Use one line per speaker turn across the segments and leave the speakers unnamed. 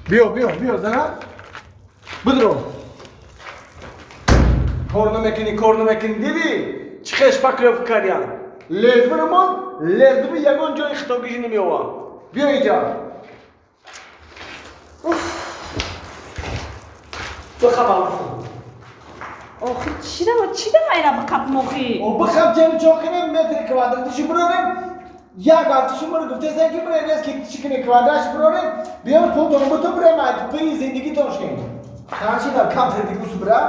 Биё, биё, биё, зана. Бидро. Кор намекунӣ, кор намекунӣ, дидӣ? Чӣ хел шпаклёвка кардям? Лезвирамон, лезви ягон ҷои хитогиши намеёвад. Биё инҷа. Бихаб.
Охи чӣ дама айра бихаб мохи?
О бихаб чени чо кунем, метри квадратиши бирорем. Як ҳафташи мара гуфтесан ки бирем, нест ки чӣ кунем, квадратши бирорем. Биём пултон бутун бирем, пи зиндагитон шкем. Чанд шида камтар дигусу бира?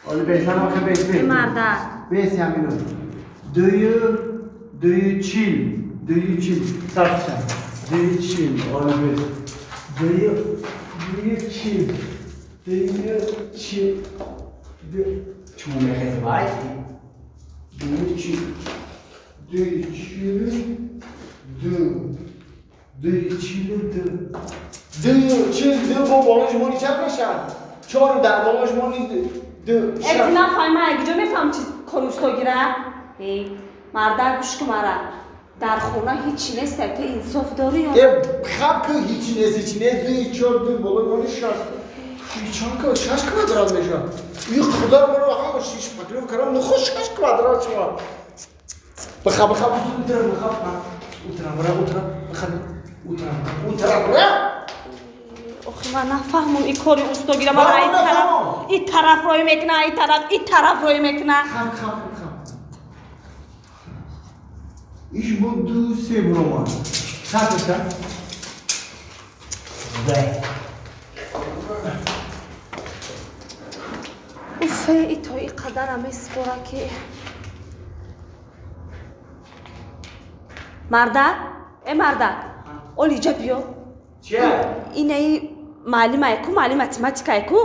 Оли бештар охи бес бес.
Марда.
Бес ямину. Дую чил, дую чил. Сарча. Дую чил, оли бес. Дую чил. Дую чил. Чмо мехезем, ай? Дую чил. Дую чил. Ду. Дую чил ду. Дую чил ду бо болош мони чанд мешавад? Чор дар болош мони ду.
Э, нафаҳмам, ай куҷо мефаҳмам чиз кори устогира? Э, марда гӯш кун мара. Дар хона ҳичи нест, ту инсоф дорӣ ё?
Э, хаб ку ҳичи нест, ҳичи нест, дуи чор ду болои мони шаш. Чанд шаш квадрат мешавад? И худо маро ҳама шиш шпаклёвка кардам, нухо шаш квадрат шавад. Бихаб, бихаб, утра, бихаб. Утра, бира, утра, бихаб. Утра, утра, бира.
Охи ман нафаҳмам ин кори устогира, мара ин тараф, ин тараф рой мекуна, ин тараф, ин тараф рой мекуна.
Хаб, хаб, хаб. Иш бо ду се буромад. Чанд мешавад? Дай.
Уф, и то и қадара меспора ки. Мардак, э мардак, оли иҷа биё.
Чия?
Инаи маълимае ку, маълим математикае ку?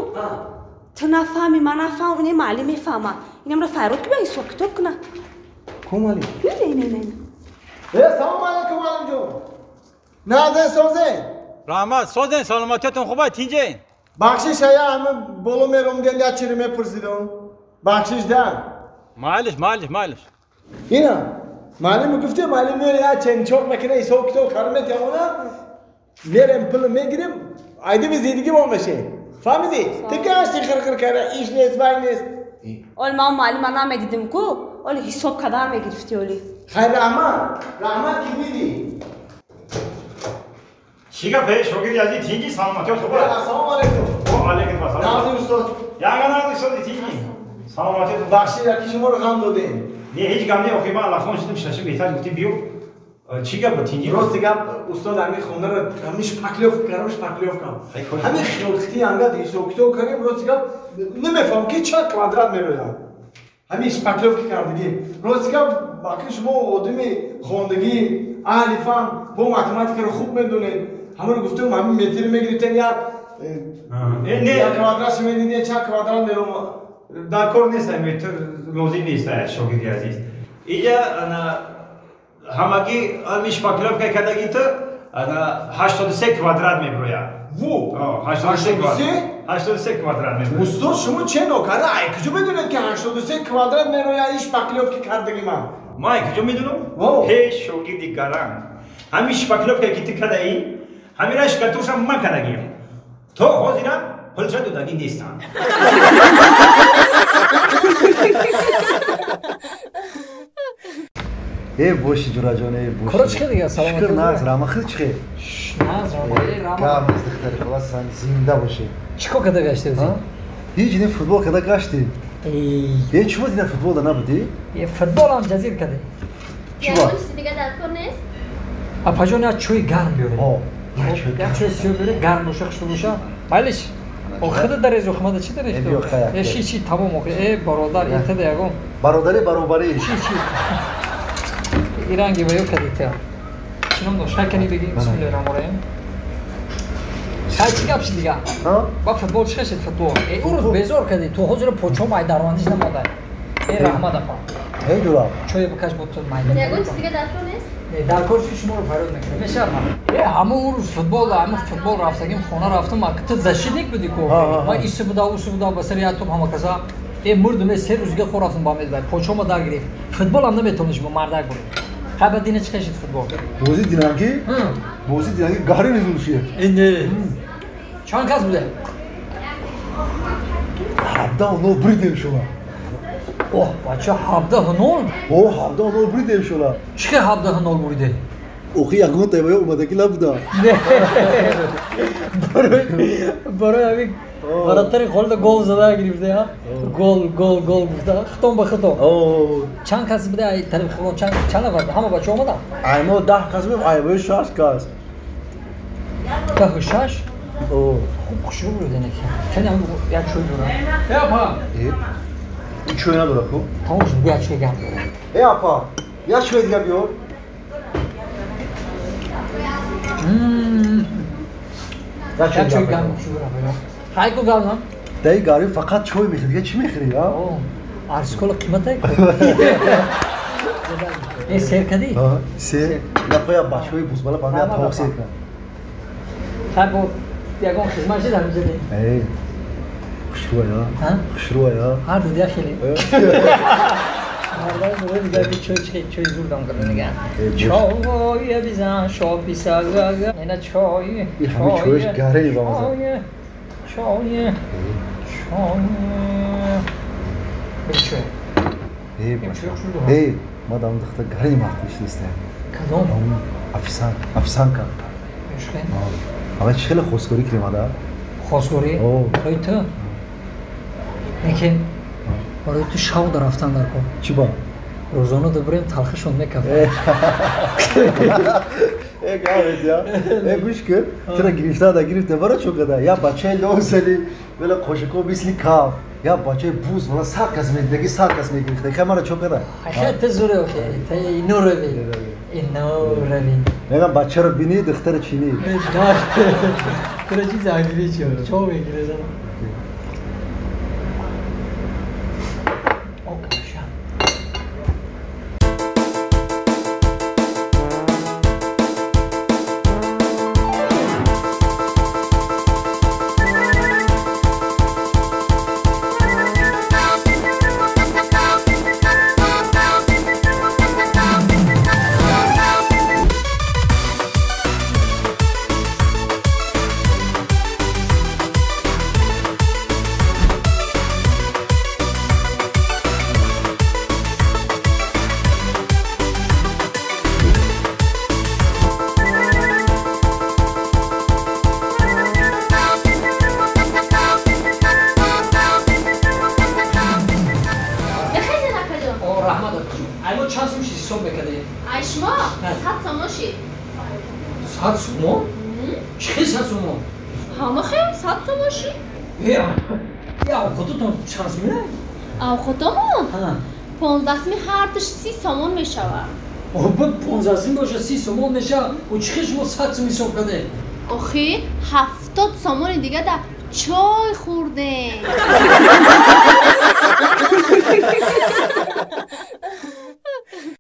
Ту нафаҳмӣ, ман нафаҳмам, инаи маълим мефаҳма. Инамро файрод ки бия ҳисоб китоб куна.
Ку маълим?
Ина, ина, ина.
Э, салом алейкум, маълимҷон. Назен созен.
Раҳмат, созен, саломатиятон хуб аст, тинҷен?
Бахшиш, ая ҳама боло меромдем, як чиро мепурсидам. Бахшиш да.
Майлиш, майлиш, майлиш.
Ина, маълим гуфте, маълим меояд, як ченчоқ мекунад, ҳисоб китоб карда метавона. Мерем пул мегирем, айдими зиндагӣ мо мешем. Фаҳмидӣ? Ту гашти хирхир карда, иш нест, вай нест.
Оли ман маълима намедидим ку, оли ҳисоб карда мегирифтӣ оли.
Хайр, раҳмат, раҳмат ки дидӣ.
Чӣ гап, э, шогирди азиз, тинҷӣ, саломатиёт хуб аст?
Ассалому алайкум.
Ва алайкум ассалом.
Назир устод.
Ягона назир устод, тинҷӣ. Саломатиёт.
Бахшид, яки шуморо ғам додем.
Не, ҳеҷ гап не, охи ман аллахон шудам, шашим беҳтар гуфтем биё. Чӣ гап, тинҷӣ?
Рости гап, устод, ҳамин хонаро ҳамин шпаклёвка кардам, шпаклёвка. Ҳамин хилхити ангад ҳисоб китоб кардем, рости гап, намефаҳмам ки чанд квадрат мерояд. Ҳамин шпаклёвка кардагӣ. Рости гап, баки шумо одами хондагӣ, аҳли фан, бо математикаро хуб медонед. Ҳамаро гуфтем, ҳамин метр мегирифтен, як квадрат медидед, чанд квадрат меромад.
Дар кор нест, метр лозим нест, шогирди азиз. Иҷа ҳамагӣ ҳамин шпаклёвка кардагӣ ту 83 квадрат мебирояд.
Ву!
83 квадрат. 83 квадрат мебирояд.
Устод, шумо че нокарда? Ай куҷо медонед ки 83 квадрат мерояд ин шпаклёвка кардагӣ ман?
Ман ай куҷо медонам? Ҳеҷ шогирди гаранг. Ҳамин шпаклёвка ки ту кардаӣ, ҳамина шкатуршам ман кардагиам. То ҳозира пулша додагӣ нестам.
Э боши ҷураҷон, э боши.
Кора чӣ дига, саломатӣ.
Шукр, нағз, рама хел чӣ?
Нағз, рама, рама.
Гап нест, духтари халас, зинда боши.
Чӣ кор карда гаштӣ ӯзи?
Ҳеҷ не, футбол карда гаштӣ. Э, чӣ буд ина футбол да набудӣ?
Э, футбол ҳам ҷазир кардӣ.
Чӣ ба?
Дига дар кор нест?
Апаҷон, як чӯи гарм биёред. Як чӯи сиёҳ биёред, гарм боша, хушбӯ боша. Майлиш. Охида дарез, охимада чӣ дарез? Э, ши чи тамом охи. Э, бародар, итада ягон.
Бародари баробарӣ.
Ши чи. Иранги ва ё кадита. Чином дошт, хай кани бигӣ, бисмиллоҳи раҳмони раҳим. Хай чӣ гап шид дига? Ба футбол чӣ хешид футбол? Э, ӯ рӯз безор кардӣ, ту ҳозир почом ай дарвандиш намондай. Э, раҳмат апа.
Эй ҷура.
Чой бикаш бо ту майда.
Ягон чиз дига дар кор нест?
Не, дар кор чи шуморо фарёд мекунем. Мешавад ман. Э, ҳамон ӯ рӯз футбол, ҳамон футбол рафтагим, хона рафтам, ту защитник будӣ ку. Ман иси буда, уси буда, ба сари як топ ҳама каса. Э, мурдум, э, се рӯз дига хор рафтам ба мед, почома дар гирифт. Футбол ҳам наметавониш бо мардак бурӣ. Хай ба дина чӣ хешид футбол?
Бозӣ динагӣ? Бозӣ динагӣ гари низул шид.
Э, не. Чанд кас буде?
17-0 буридем шума.
Оҳ, бача 17-0?
О, 17-0 буридем шума.
Чӣ хел 17-0 буриде?
Охи ягон тайвая омадагӣ набуда.
Барои ҳамин варатари холда гол зада гирифте, ҳа? Гол, гол, гол гуфта. Хитом ба хитом. Чанд кас буде ай тарафи хилон? Чанд нафар? Ҳама бача омада?
Ай мо 10 кас будем, ай вои 6 кас.
10 6? Хуб хушрӯ буриде неки. Чанд ҳам як чой дора? Э апа.
Э, чой надора ку?
Тамом шуд, як чой гап дора.
Э апа, як чой дига биёр.
Як чой гап хушрӯ рафта. Хай ку гап?
Дай гари фақат чой мехӯри, дига чӣ мехӯри, а?
Арскола қимат ай. Э сер кади?
Сер. Нахоя бачаҳои бузбала ба ман тавоқ сер кунам.
Хай бо ягон хизмат шид ҳаминҷа не?
Э, хушрӯя, хушрӯя.
Ҳар ду дия хеле. Мардам бо дига ки чой чи чой зурдам карда нига. Чой бизан шопи сага. Ина чой.
И ҳами чойш гарени ба маза.
Чой. Чой. Бир чой.
Э, э, мадам духта гарени махтиш дистем.
Кадом?
Афисан, афисанка. Ава чи хеле хостгорӣ кардем, ада?
Хостгорӣ? Барои ту? Лекин барои ту шав да рафтан дар кор.
Чӣ ба?
Рӯзона да бурем талхишон мекафад.
Э, гавет, я. Э, гӯш кун, тура гирифта да гирифта, бара чо када? Я бачаи лозали, вела қошиқо мисли каф. Я бачаи буз, вала 100 кас медидаги, 100 кас мегирифта. Хай мара чо када?
Хай ту зуре охе, та ино рави. Ино рави.
Мегам бачаро бини, духтара чини.
Тура чи загири чо? Чо мегире зана?
Овқатомон? 15 сими ҳардуш 30 сомон мешавад.
Оба 15 сим боша 30 сомон мешавад. О чӣ хел шумо 100 сум ҳисоб кардед?
Охи 70 сомони дига да чой хӯрдем.